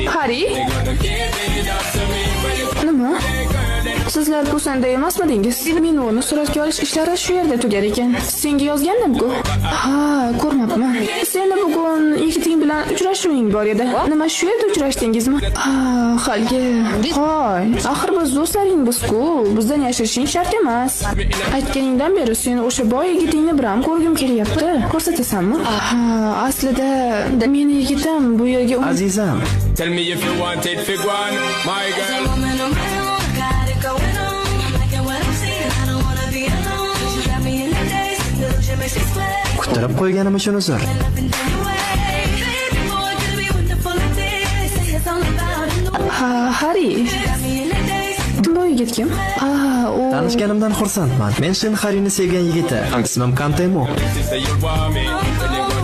Harry? Nima? Sizlar Pusanda emasmidingiz? Men uni suratga olish ishlari shu yerda tugar ekan. Senga yozgandim-ku. Ha, ko'rmabman. Seni bugun yigiting bilan uchrashuving bor edi. Nima, shu yerda uchrashdingizmi? Ha, haligi. Qo'y, axir biz do'stlaringmiz-ku. Bizdan yashirishing shart emas. Aytganingdan beri seni o'sha boy yigitingni biram ko'rgim kelyapti. Ko'rsatasanmi? Ha, aslida meni yigitim bu yerga Azizam, Tell me if you want it, fig one, my girl. Woman on my own, got it going on. I'm liking what I'm seeing, I don't wanna be alone. 'Cause you got me in the daze, illusion makes me sweat. Kuttirib qo'yganim uchun uzr. Nothing anyway. Baby boy, could be wonderful like this. Say it's all about in the Ha, Harry. Got me in the daze. Bu yigit kim? Ah, u Tanishganimdan xursandman. Men Shin Harini sevgan yigiti. Ismim Kantemo. She say you want me. When you